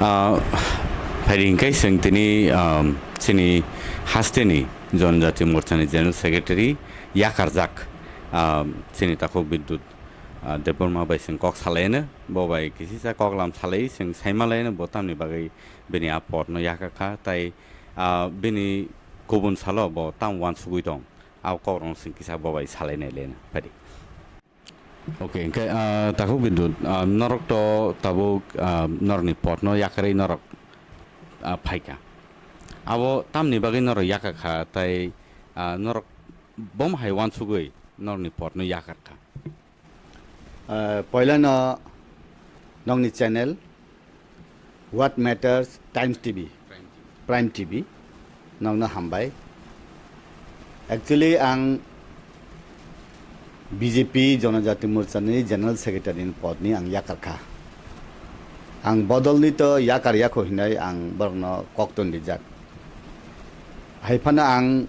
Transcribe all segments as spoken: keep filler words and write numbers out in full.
Ah, phaidi hwnkhe chwng tini, ah, chini hasteni Jonojati Morchani General Secretary yakarjak, ah, chini takhuk Bidyut, ah, Debbarma bai chwng kok salaino, bo bai kisisa koklam salai chwng saimalaino bo tamni bagwi bini a podno yakarkha, tai, ah, bini kubun salo bo tam uansugwi tong, a kokrokno chwng kisa bo bai salainai leno phaidi. Ok, hwnkhe, ah, takhuk Bidyut, ah, norok to tabuk, ah, norokni podno yakarwi norok, ah, phaikha. Abo tamni bagwi norok yakarkha, tai, ah, norok bom hai uansugwi norokni podno yakarkha? Ah, poilano nokni channel What Matters Times T V, Prime T V, nokno hambai. Actually, ang B J P Jonojati Morchani General Secretary ni podni ang yakarkha. Ang bodolni to yakar yakho hinai ang borokno kok ton rijak. Haiphano ang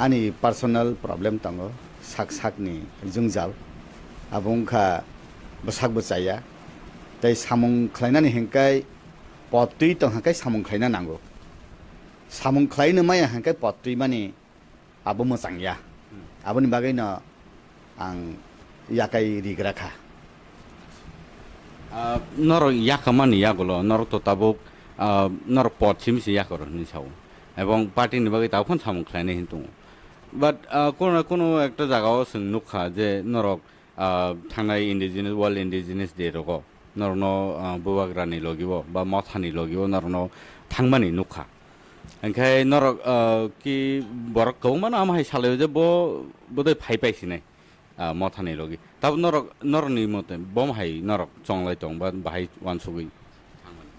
ani personal problem tongo, sak sakni jwngjal. Abo wngkha bwsak bo chaya. Tei samung khlainani hinkai pod twi tong hwnkhai samung khlaina nango. Samung khlaino maya hwnkhai pod twi mani abo mwchang ya. Hmm. Aboni bagwi no ang yakai rigra kha. Ah, norok yakamani yagulo, norok to tabuk, ah, norok pod simi se yakaro hinwi sao. Ebong party ni bagwi tabuk phano samung khlainai hin tongo. But, ah, kono na kono ekta jagao chwng nukha je norok ah, thangnai indigenous, World Indigenous Day rogo norokno, ah, bubagrani logibo ba mothani logibo norokno thangmani nukha. Hinkhe norok, ah, ki borok kwbangmano amo hai salaio je bo bodai phai paisinai, ah, mothani logi. Tabuk norok, norokni mote bom hai norok chonglai tong ba bahai uansugwi thangmani?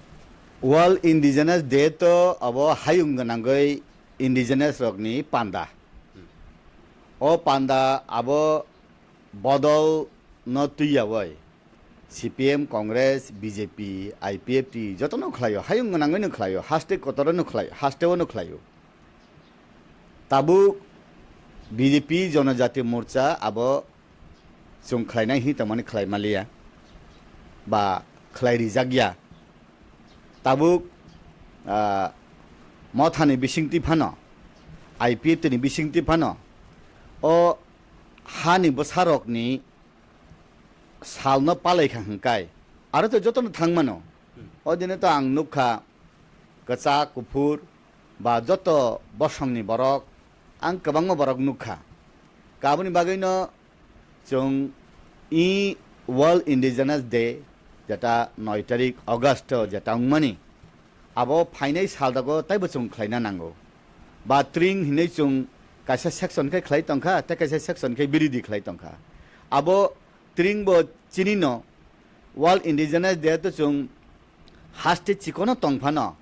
World Indigenous Day to abo hayung gwnangwi indigenous rokni panda. Hmm. O panda abo bodol no twiyawi C P M, Congress, B J P, I P F T jotono khlaio, hayung gwnangwi no khlaio, haste kotoro no khlaio, hasteo no khlaio. Tabuk B J P Jonojati Morcha abo chwng khlainai hi tongmani khlai maliya ba khlai rijak ya. Tabuk, ah, mothani bisingtwi phano, I P F T ni bisingtwi phano, o hani bwsarokni salno palaikha hwnkhai, aro to jotono thangmano. Hmm. O dino to ang nukha, kwchak, kuphur, ba joto bosongni borok, ang kwbangma borok nukha. Kaboni bagwino chwng i World Indigenous Day, jeta noi tarik August jeta wngmani, abo phainai salrogo taibo chwng khlaina nango. Ba tring hinwi chwng kaisa section khe khlai tongkha, tei kaisa section khe biridi khlai tongkha. Abo tring bo chini no World Indigenous Day to chwng haste chikono tongphano,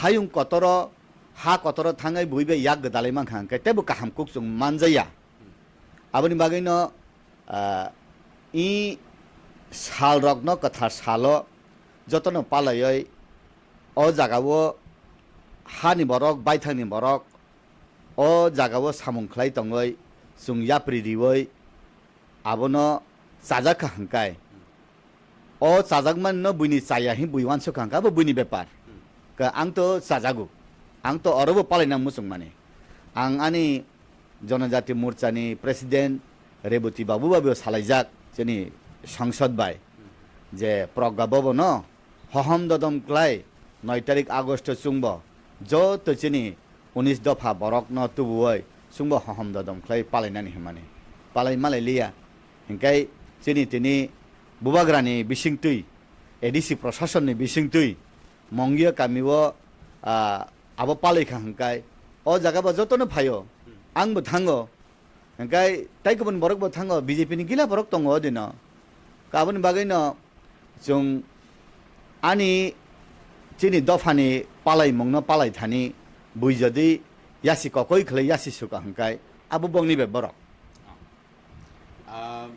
hayung kotoro, ha kotoro thangwi bui bai yak gwdalai mankha, hwnkhe teibo kaham kuk chwng manjaya. Aboni bagwino, ah, i salrokno kwthar salo jotono palaioi o jagao hani borok, baithangni borok o jagao samung khlai tongoi, chwng yapri rioi abono chajakha hwnkhe, o chajakmani no buini chaya hi bui uansukha hwnkhe abo buini bepar. Ka ang to chajago, ang to orobo palaina muchungmani. Ang ani Jonojati Morchani President Reboti Babu bai bo salaijak chini Sangsad bai je Pragya Bhavan no hohom dodom klai noi tarik August o chwngbo joto chini unis dopha borokno tubuwi chwngbo hohom dodom khlai palainani hwnmani. Palai malai liya. Hinkhe chini tini bubagrani bisingtwi, A D C prosasonni bisingtwi Mongia kamio, ah, abo palaikha hwnkhe o jaga bo jotono phaio. Ang bo thango. Hinkhe tai kubun borok bo thango, B J P ni gila borok tongo o dino. Aboni bagwi no chwng ani chini dophani palaimungno palai thani bui jodi yasi kokoi khlai yasi suka hwnkhe abo bongni bai borok. Ah,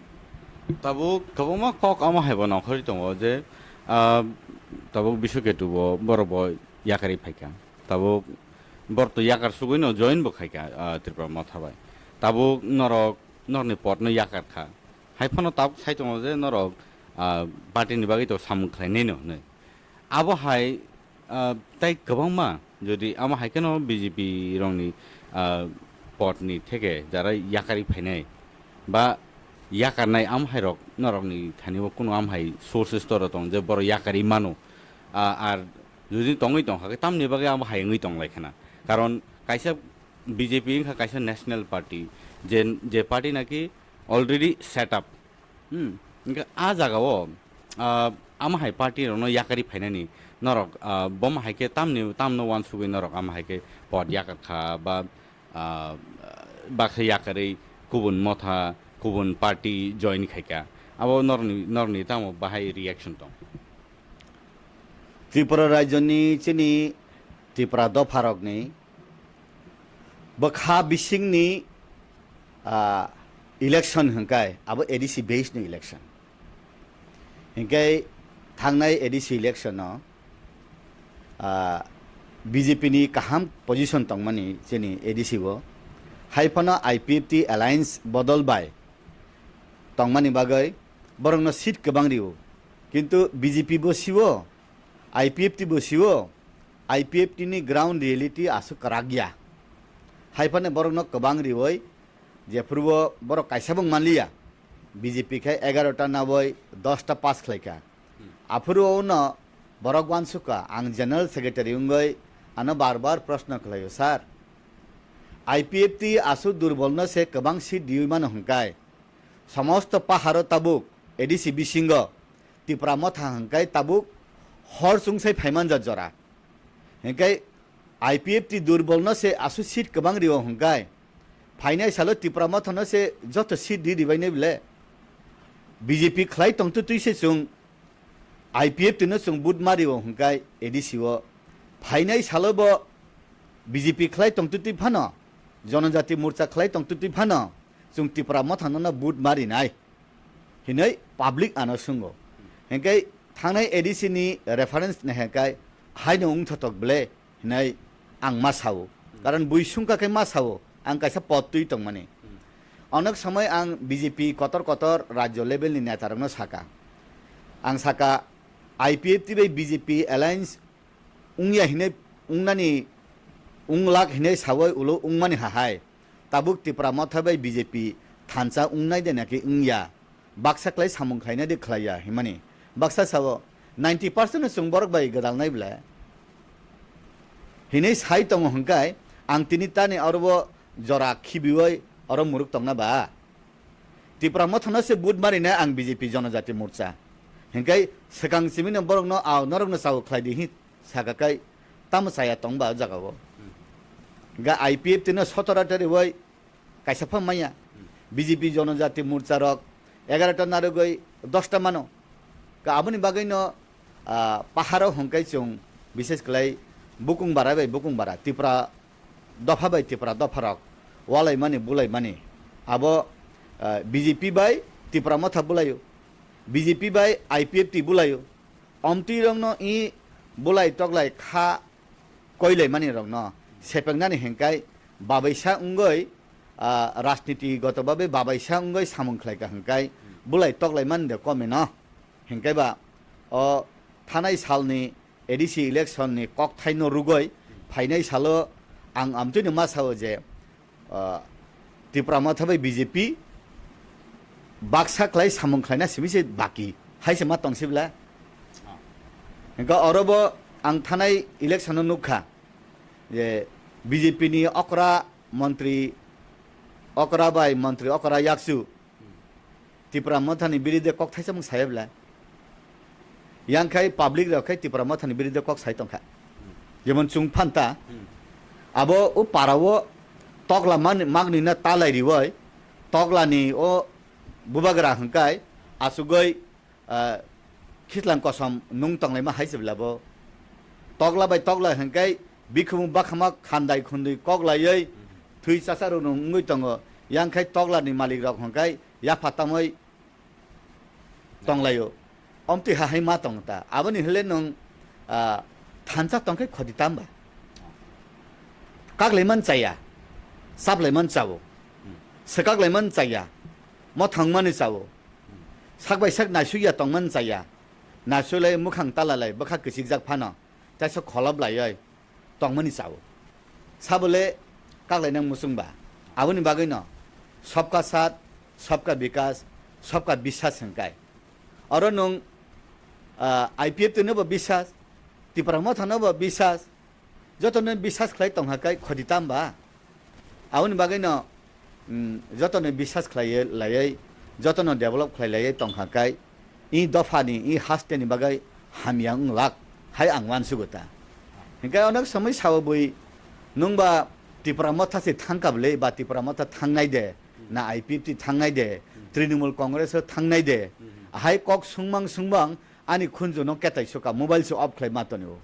tabuk kwbangma kok amo hai bo nongkhorwi tongo je, ah, tabuk Biswaketu bo borok bo yakarwi phaikha. Tabuk borok to yakar sugwi no join bo khaikha, ah, Tripura Motha bai. Tabuk norok, norokni podno yakar kha. Hai phano tabuk sai tongo je norok, ah, party ni bagwi to samung khlainai no hinwi. Abo hai Ah, tai kwbangma, jodi amo hai kheno B J P rokni, ah, podni theke jara yakarwi phainai ba yakarnai, amo hai rok norokni thani o kuno amo hai sources toro tong je borok yakarwi mano. Ah, ar jodi tongwi tongkha khe tamni bagwi amo hai wngwi tong lai khana. Karon kaisa B J P wngkha kaisa national party, je, je party naki already set up. Hmm. Hingke a jaga o, ah, amo hai party rokno yakarwi phainani norok, ah, bomo hai khe tamni, tamno uansugwi norok amo hai khe pod yakar kha ba, ah, baksa yakarwi kubun motha, kubun party join khai kha. Abo norokni, norokni tamo bahai reaction tong? Tripura rajyoni chini Tripura dopharokni bwkha bisingni, ah, election hwnkhe abo A D C based ni election. Hwnkhe thangnai A D C election o, ah, B J P ni kaham position tongmani chini A D C o. Hai phano I P F T alliance bodol bai tongmani bagwi borokno seat kwbang rio. Kintu B J P bo sio, I P F T bo sio, I P F T ni ground reality aswk kwrak ya. Hai phano borokno kwbang riwi, jephuru o borok kaisa bo manliya, B J P khe egarota nawi dosta pass khlai kha. Aphuru o no borok uansuk kha, ang general secretary wngwi ano bar bar proshno khlaio, "Sir, I P F T aswk durbol no se kwbang seat riwi mano hwnkhe, somosto paharo tabuk A D C bisingo Tipra Motha hwnkhe tabuk hor chungsai phaimanja jora. Hwnkhe I P F T durbol no se aswk seat kwbang rio hwnkhe, phainai salo Tipra Motha no se joto seat ri ribainai bole? B J P khlai tongtwtwi se chwng I P F T no chwng vote ma rio hwnkhe A D C o, phainai salo bo B J P khlai tongtwtwi phano, Jonojati Morcha khlai tongtwtwi phano chwng Tipra Motha no vote ma rinai," hinwi public ano swngo. Hwnkhe thangnai A D C ni reference nahai khe haino wngthotok ble hinwi ang ma sao. Karon bui sungkha khe ma sao, ang kaisa pod twi tongmani. Onek somoi ang B J P kotor kotor rajyo level ni neta rokno saka. Ang saka, I P F T bai B J P alliance wngya hinwi, wngnani, wnglak hinwi sawi ulo wngmani hahai. Tabuk Tipra Motha bai B J P thansa wngnai de naki wngya? Baksa khlai samung khlainai de khlaiya himani. Baksa sao, "Ninety percent no chwng borok bai gwdalnai ble." Hinwi sai tongo hwnkhe, ang tini tani oro bo jora khibiwi oro muruk tongna ba? Tipra Motha no se vote marinai ang B J P Jonojati Morcha. Hwnkhe swkang simi no borok no, "Ao, norok no sao khlai di," hi saka kai tamo chaya tong ba o jaga o. Ga I P F T no sotoro ta riwi kaisa pha maya. B J P Jonojati Morcha rok egarota narwgwi dosta mano. Ga aboni bagwi no, ah, paharo hwnkhe chwng bishes khlai bukung bara bai bukung bara, Tipra dopha bai Tipra dopha rok walaimani bulaimani abo, ah, B J P bai Tipra Motha bulaio, B J P bai I P F T bulaio. Omtwi rokno i bulai toklai kha koilaimani rokno sepeknani hwnkhe babaisa wngwi, ah, rajniti goto babe babaisa wngwi samung khlai kha hwnkhe bulai toklaimani de komino. Hwnkhe ba o thanai salni A D C election ni kokthaino rwgwi phainai salo ang amtwino ma sao je, ah, Tipra Motha bai B J P baksa khlai samung khlaina simi se baki hai se ma tong sibla. Hingke oro bo ang thanai election o nukha je B J P ni okra montri, okra bai montri okra yaksu Tipra Mothani biride kok thaisa mung saya bla. Yang khai public rok khai Tipra Mothani biride kok sai tongkha. Jemon chung phanta, abo o para o tokla man-, magni na talai riwoi, tokla ni o bubagra hwngkai asugoi, ah, khitlang kosom nung tonglaima hai se bla bo. Tokla bai tokla hwngkai bikhumu bakhama khandai khundui kok laioi thwi chasa rok nung wngwi tongo. Yang khai tokla ni malik rok hwngkai yapha tamoi tonglaio. Omtwi ha hai ma tong ta. Aboni hwnle nwng, ah, thansa tong khe khoti tamba. Kaklaiman chaya, chaplaiman chao. Swkaklaiman chaya, mothangmani chao. Sak bai sak naisukya tongman chaya. Naisuk lai mukhang tala lai bwkha kichikjak phano. taisa kholop laiwi tongmani chao. Sabole kaklainang muchungba. Aboni bagwino sabka saath, sabka bikas, sabka biswas hwnkai. Oro nwng, ah, I P F T nobo biswas, Tipra Motha nobo biswas, jotono biswas khlai tongkha kai khoti tamba? Aboni bagwino, mm, jotono biswas khlaiwi laiwi, jotono develop khlai laiwi tongkha kai, i dophani, i hasteni bagwi hamya wng lak hai ang uansugo ta. Hinkhe onek somoi sao bui, nwngba Tipra Motha se thangkha bwle, ba Tipra Motha thangnai de, na I P F T thangnai de, Trinamool Congress o thangnai de, hai kok sungmang sungmang ani khunju no ketai suka, mobile se off khlai ma tonio.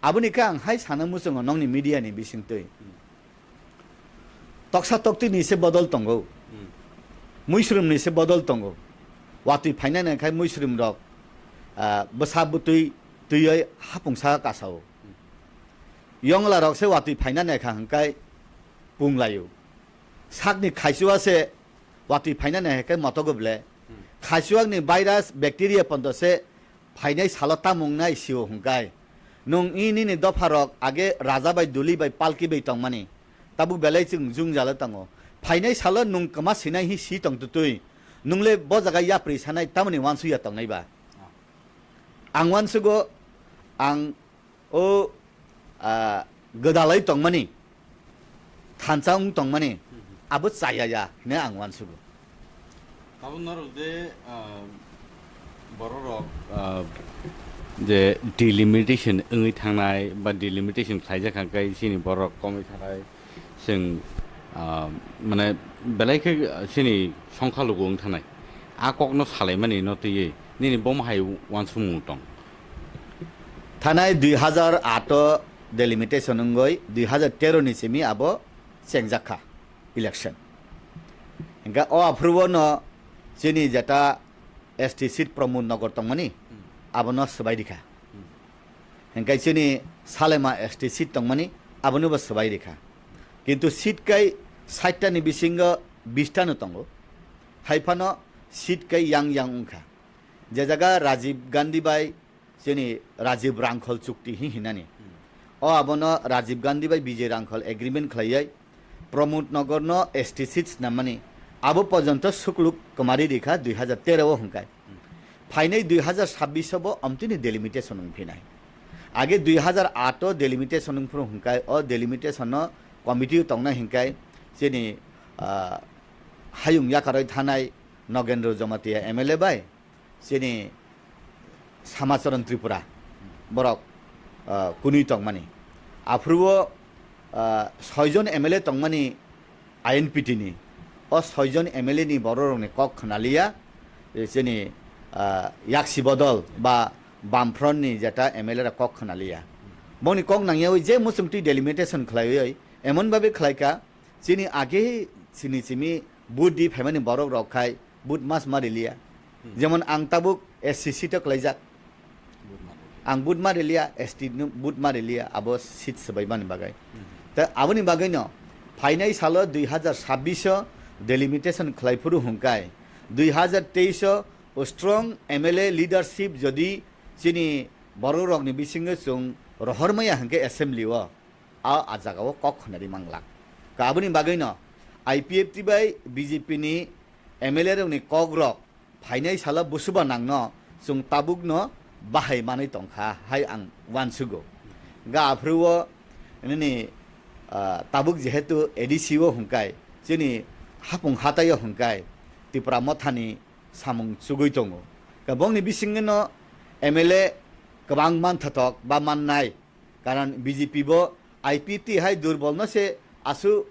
Aboni khe ang hai sana muchungo nokni media ni bisingtwi. Toksa tokti ni se bodol tongo. Hmm. Muisrum ni se bodol tongo. Watwi phainai nai khai muisrum rok, ah, bwsa bwtwi twiwi hapungsa kasao. Yongla rok se watwi phaina nai kha hwnkai pung laio. Sakni khaichua se watwi phaina nai khe motogo ble. Hmm. Khaichuak ni virus, bacteria pondo se phainai salo tamung nai sio hwnkai. Nwng i nini dopha rok age raja bai duli bai palki bai tongmani. Tabuk belai chwng jung jalo tongo. Phainai salo nwng kwma sinai hi si tong tutui. Nwng le bo jaga yapri sanai tamoni uansuya tongnai ba. Ang uansugo ang o, ah, gwdalai tongmani, thansa wng tongmani, abo chaya ya hwnwi ang uansugo. Tabuk norok je, ah, borok rok, ah, je delimitation wngwi thangnai ba delimitation khlaijak kha khe chini borok komwi thangnai, chwng, ah, mane belai khe chini songkha lugo wng thangnai. A kokno salaimani no twiwi nini bomo hai uansukmung tong? Thanai dui hazar aat o delimitation wngwi dui hazar tero ni simi abo chengjak kha election. Hingkhe o aphuru o no chini jeta S T seat Pramod Nagar tongmani, abono swbai rikha. Hingkhe chini Salema S T seat tongmani, abonobo swbai rikha. Kintu seat kai sait ta ni bisingo bis ta no tongo. Hai phano seat kai yang yang wngkha. Je jaga Rajiv Gandhi bai chini Rajiv Rangkhol chukti hi hinani. O abono Rajiv Gandhi bai Vijay Rangkhol agreement khlaiwi Pramod Nagar no S T seat snamani abo porjonto sukluk kwmari rikha dui hazar tero o hwnkai. Phainai dui hazar sabbish o bo omtini delimitation wngphinai. Age dui hazar aat o delimitation wngphuru hwnkai, o delimitation no committee o tongnai hwnkai chini, ah, hayung yakarwi thanai Nogendra Jamatia M L A bai, chini Samacharan Tripura borok, ah, kunui tongmani. Aphuru o, ah, soijon M L A tongmani I N P T ni. O soijon M L A ni borok rokni kok khwnaliya, eh, chini, ah, yaksi bodol ba Bamfront ni jeta M L A rok kok khwnaliya. Boni kok nangyawi je muchungtwi delimitation khlaiwi emon babe khlaika, chini age chini chimi vote di phaimani borok rok khai vote mas ma riliya. Hmm. Jemon ang tabuk S C seat o klaijak. Vote ma riliya. Ang vote ma riliya, S T no vote ma riliya, abo seat swbaimani bagwi. Hmm. Ta aboni bagwi no phainai salo dui hazar sabbish o delimitation khlai phuru hwnkai, dui hazar teis o strong M L A leadership jodi chini borok rokni bisingo chwng rohor maya hwnkhe assembly o, a, a jagao kok khwnari manglak. Ka aboni bagwino I P F T bai B J P ni M L A rokni kok rok phainai salo busuba nangno chwng tabukno bahai manwi tongkha hai ang uansugo. Ga aphuru o nini, ah, tabuk jehetu A D C o hwnkai, chini hapung hatai o hwnkai, Tipra Mothani samung chugui tongo. Ka bongni bisingno M L A kwbang manthotok ba mannai. Karon B J P bo I P F T hai durbol no se asu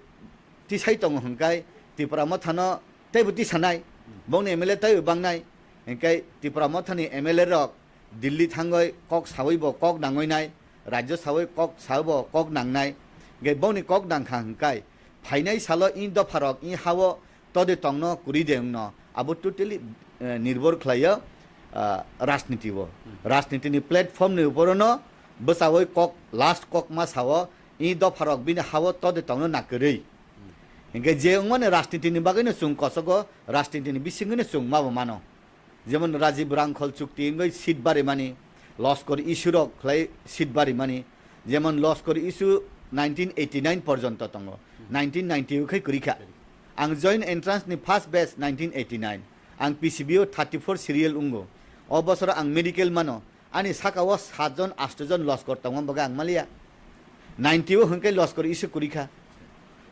tisai tongo hwnkai Tipra Mothano teibo tisanai, bongni M L A teibo bangnai, hwnkai Tipra Mothani M L A rok Delhi thangoi kok saui bo kok nangoi nai, rajyo saui kok saui bo kok nangnai, hwnkhe bongni kok nangkha hwnkai phainai salo i dopharok i hao tode tongno kwrwi de wngno, abo totally, eh, nirbhor khlaio, ah, rajniti o. Hmm. Rajniti ni platform ni upor no bwchaui kok, last kok ma sao, i dopharok bini hao tode tongno na kwrwi. Hmm. Hinkhe je wngmani rajniti ni bagwi no chwng kosogo, rajniti ni bisingwi no chwng ma bo mano. Jemon Rajiv Rangkhol chukti wngwi seat barimani, Loskor issue rok khlai seat barimani, jemon Loskor issue nineteen eighty nine porjonto tongo, nineteen ninety o khai kwrwi kha. Ang joint entrance ni first batch nineteen eighty nine, ang P C B o thirty four serial wngo. O bosoro ang medical mano, ani saka o satjon, astojon Loskor tongma bagwi ang maliya. Ninety o hwnkhe Loskor issue kwrwi kha.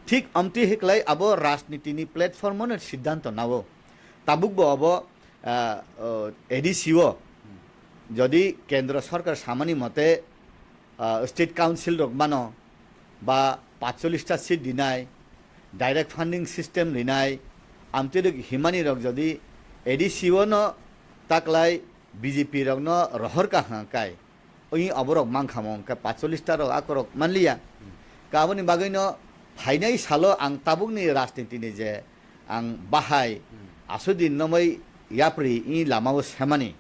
Thik amtwi hiklai abo rajniti ni platform o no siddhanto nao. Tabuk bo abo, ah, oh, A D C o jodi kendro sorkar samani mote, ah, state council rok mano ba paitsollish ta seat rinai, direct funding system rinai, amtwi rok himani rok jodi A D C o no taklai B J P rok no rohor ka hwnkhe, oi aborok mankha mo hwnkhe paitsollish ta rok akorok manliya. Ka aboni bagwi no phainai salo ang tabukni rajniti ni je ang bahai aswk din nomoi yapri i lama o semani.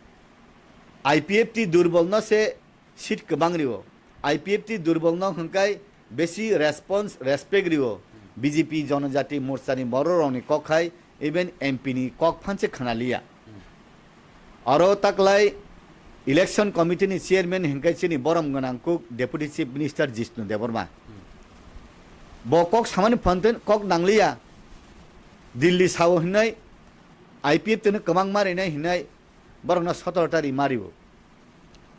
I P F T durbol no se seat kwbang rio. I P F T durbol no hwnkhe besi response, respect rio. B J P Jonojati Morcha ni borok rok ni kok khai even M P ni kok phan se khna liya. Aro taklai election committee ni chairman hwnkhe chini borom gwnang kuk Deputy Chief Minister Jishnu Debbarma. Bo kok samani phanten kok nangliya. Delhi sao hinai I P F T no kwbang marinai hinai borokno sotoro ta ri mario.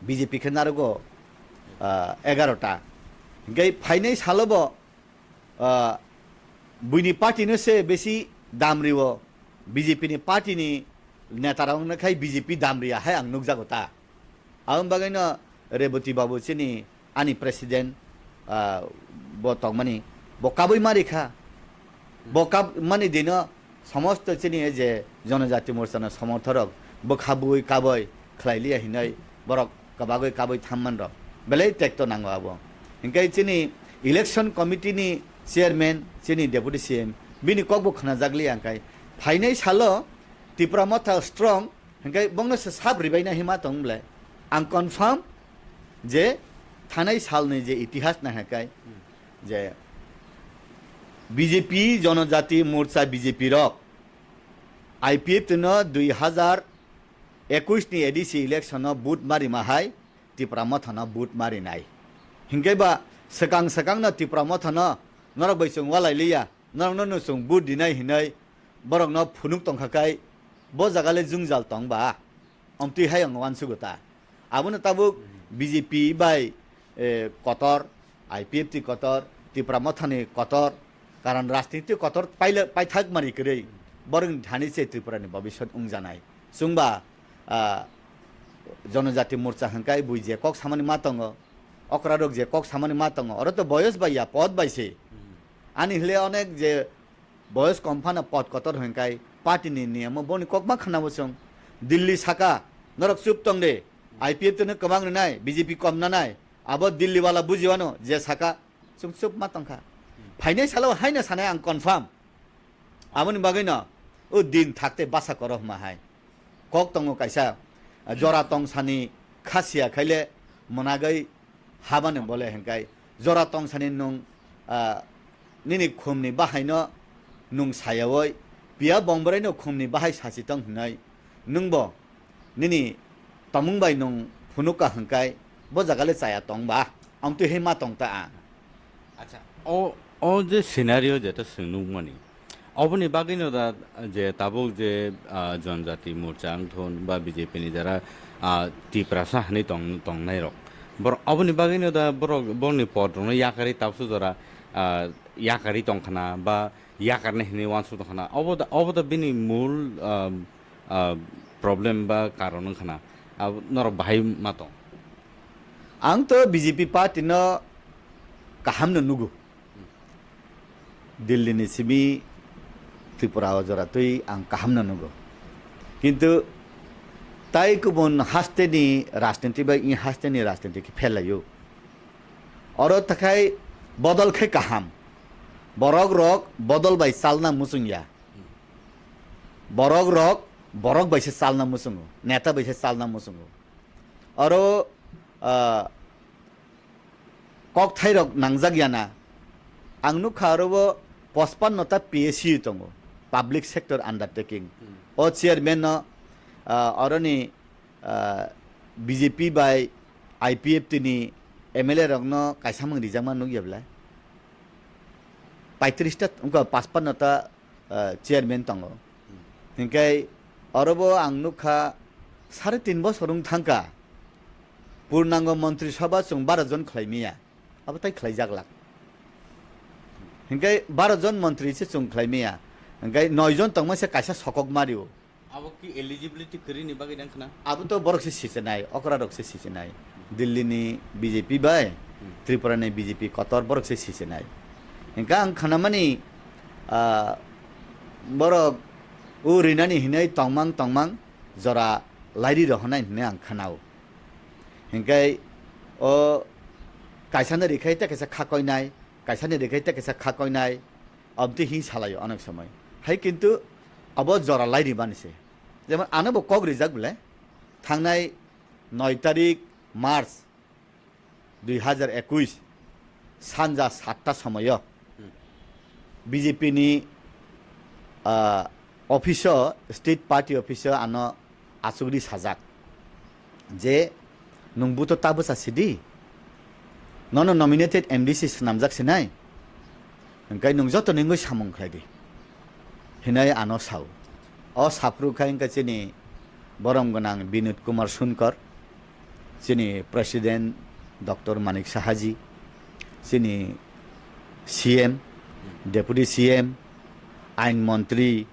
B J P khe narogo, ah, egaroh ta. Hingke phainai salo bo, ah, buini party no se besi dam rio. B J P ni party ni neta rok wngna khai B J P dam ria hai ang nukjago ta. Aboni bagwi no Reboti babu chini ani president, ah, bo tongmani, bo kabui mari kha. Bo kab-, mani dino somosto chini je Jonojati Morcha no somorthorok bwkha bui kabui khlai liya hinoi borok kabagwi kabui thamman rok belai tekto nango abo. Hinkhe chini election committee ni chairman, chini deputy C M, bini kok bo khwnajak liya, hinkhe phainai salo Tipra Motha strong, hinkhe bongno se sab ribaina hima tong ble. Ang confirm je thanai salni je itihas na hinkhe je B J P Jonojati Morcha B J P rok I P F T no dui hazar ekush ni A D C election o vote mari ma hai Tipra Motha no vote mari nai. Hinkhe ba swkang swkang no Tipra Motha no norok bai chwng walai liya, norok no no chwng vote dinai hinoi borok no phunuk tongkha kai bo jaga le jwngjal tong ba. Omtwi hai ang uansugo ta. Abono tabuk B J P bai, eh, kotor, I P F T kotor, Tipra Mothani kotor, karon rajniti kotor paila-, paithak mani kwrwi borokni thani se Tripurani bobiswt wngjanai. Chwngba, ah, Jonojati Morcha hwnkhe bui je kok samani ma tongo, okra rok je kok samani ma tongo, oro to boyos bai ya, pod bai se. Ani hwle onek je boyos kom phano pod kotor hwnkhe party ni niyamo boni kok ma khwnabo chwng. Delhi saka, norok chup tong de, I P F T no kwbang rwnai, B J P kom nanai, abo Delhi wala bujiwano je saka, chwng chup ma tongkha. Phainai salo haino sanai ang confirm. Aboni bagwino o din thakte basa koro hwnma hai. Kok tongo kaisa, jora tong sani khasiya khaile mwnagwi habani bole hwnkai. Jora tong sani nwng, ah, nini khumni bahaino nwng sayawi, piya bongboraino khumni bahai sachi tong hwnwi. Nwngbo nini tomung bai nwng phunukha hwnkai, bo jaga le chaya tong ba? Amtwi hai ma tong ta a? Acha, o, o je scenario jeta chwng nukmani, oboni bagwino da je tabuk je, ah, Jonojati Morcha wngthun ba B J P ni jara, ah, Tiprasa hinwi tong-, tongnai rok, borok oboni bagwino da borok borokni pod rokno yakarwi tabuksa jora, ah, yakarwi tongkhana ba yakarnai hinwi uansuk tongkhana, obo da, obo da bini mul, ah, ah, problem ba karon wngkhana, abo norok bahai ma tong? Ang to B J P party no kaham no nugo. Delhi ni simi Tripura o jora twi ang kaham no nugo. Kintu tai kubun haste ni rajniti bai i haste ni rajniti khe phelaio. Oro takhai bodol khe kaham. Borok rok bodol bai chalna muchung ya. Borok rok borok bai se chalna muchungo, neta bai se chalna muchungo. Oro, ah, kokthairok nangjak yana. Ang nukha oro o pachpanno ta P S U tongo, Public Sector Undertaking. Hmm. O chairman no, ah, oroni, ah, B J P bai I P F T ni M L A rokno kaisa mung rijakma nukya belai. Paitris ta, wngkha pachpanno ta, ah, chairman tongo. Hinkhe orobo ang nukha sare tin bosor wng thangkha. Purnango montri sabha chwng baro jon khlai maya. Abo tai khlaijak lak. Hinkhe baro jon montri se chwng khlai maya. Hinkhe noi jon tongma se kaisa sokok mario. Abo ki eligibility kwrwini bagwi nang khna? Abo to borok se sichinai, okra rok se sichinai. Delhi ni B J P bai, Hmm. Tripura ni B J P kotor borok se sichinai. Hinkhe ang khanamani, ah, borok o rinani hinwi tongmang tongmang jora lairi rohonai hinwi ang khanao. Hinkhe o kaisano rikhai ta kaisa khakoinai, kaisani rikhai ta kaisa khakoinai, abdi hin salaio onek somoi. Hai kintu abo jora lairi mani se. Jemon ano bo kok rijak bole, thangnai noi tarik March dui hazar ekuis sanja satta somoyo Hmm. B J P ni, ah, office o, state party office o ano achukri sajak je, "Nwng buto ta bwsa sidi, nono nominated M D C swnamjak sinai, hwnkhe nwng joto ningwi samung khlai di," hinai ano sao. O saphru khai wngkha chini borom gwnang Binod Kumar Sonkar, chini President Doctor Manik Sahaji, chini C M, Deputy C M, Ain Montri,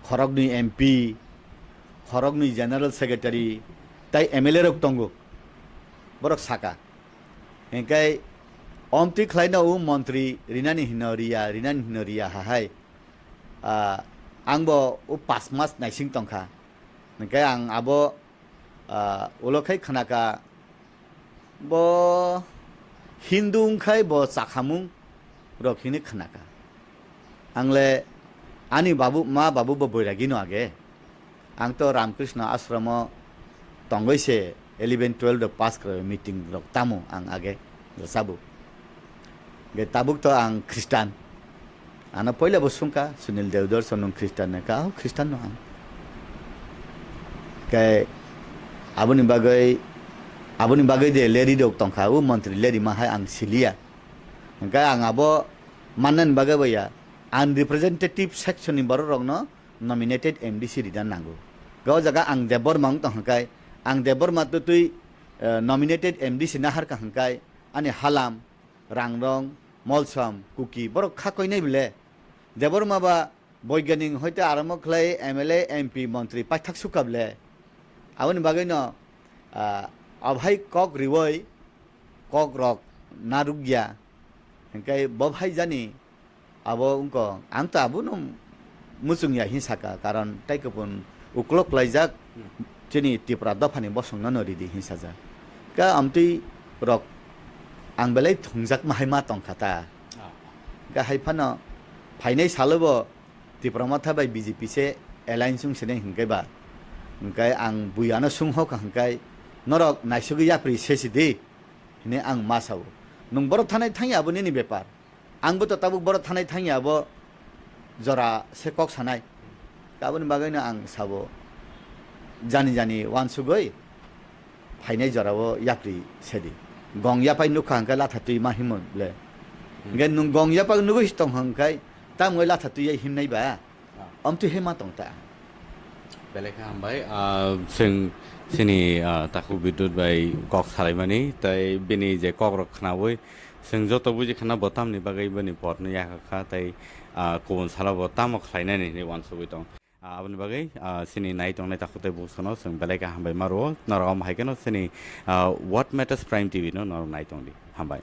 khoroknwi M P, khoroknwi General Secretary, tai M L A rok tongo. Borok saka. Hinkhe omtwi khlaino o montri rinani hino riya, rinani hino riya hahai. Ah, angbo o pas mas naising tongkha. Hinkhe ang abo, ah, ulo khai khnaka, bo Hindu wngkhai bo chakhamung rok hinwi khnaka. Angle ani babu, ma babu bo boiragino age. Ang to Ramkrishna ashramo tongoi se eleven twelve rok pass khlai meeting rok tamo ang age rwchabo. Ge tabuk to ang Khristan. Ano poila bo sungka, "Sunil Deodorson nwng Khristan?" Hwnkha, "Oh, Khristan no ang." Khe aboni bagwi, aboni bagwi de leri rok tongkha, o montri leri ma hai ang siliya. Hwnkhe ang abo mannani bagwi baya, ang representative section ni borok rokno nominated M D C rina nango. Ga o jaga ang Debbarma wng tong hwnkhe, ang Debbarma twtwi, eh, nominated M D C naharkha hwnkhe, ani halam, Rangrong, Molsom, Kuki, borok kha koinai bile. Debbarma ba boiganik hoite aramo khlai M L A, M P, montri paithak sukha bile. Aboni bagwino, ah, abhai kok riwi kok rok narwkya. Hinkhe bo bhai jani abo wngkha, ang to abono muchung ya hin saka, karon tai kupun uklok klaijak Hmm. chini Tipra dophani bosongno no ridi hin sajak. Ka amtwi rok ang belai thungjak ma hai ma tongkha ta. Ah. Ka hai phano phainai salo bo Tipra Motha bai B J P se alliance wng sinai hinkhe ba. Hinkhe ang buiano sung hokha hinkhe norok naisugwi yapri sesi di hinwi ang ma sao. Nwng borok thanai thangya abo nini bepar. Ang bo to tabuk borok thanai thangya abo jora se kok sanai. Aboni bagwino ang sabo jani jani uansugwi phainai jorao yapri sedi. Gong yapai nukha hwnkhe latha twi ma himo le. Hmm. Hwnkhe nwng gong yapai nugwi tong hwnkhe tamungwi latha twi ya himnai ba? Ah. Omtwi he ma tong ta. Belai khe hambai, ah, chwng chini, ah, takhuk Bidyut bai kok salaimani, tei bini je kok rok khnaui chwng joto buji khna bo tamni bagwi bini pot no yakha kha, tei, ah, kubun salo bo tamo khlainani hinwi uansugwi tong. Ah, aboni bagwi, ah, chini nai tongnai takhuk tei bukhuksano chwng belai khe hambai ma rwo. Norok omo hai kheno chini, ah, What Matters Prime T V no norok nai tong di. Hambai.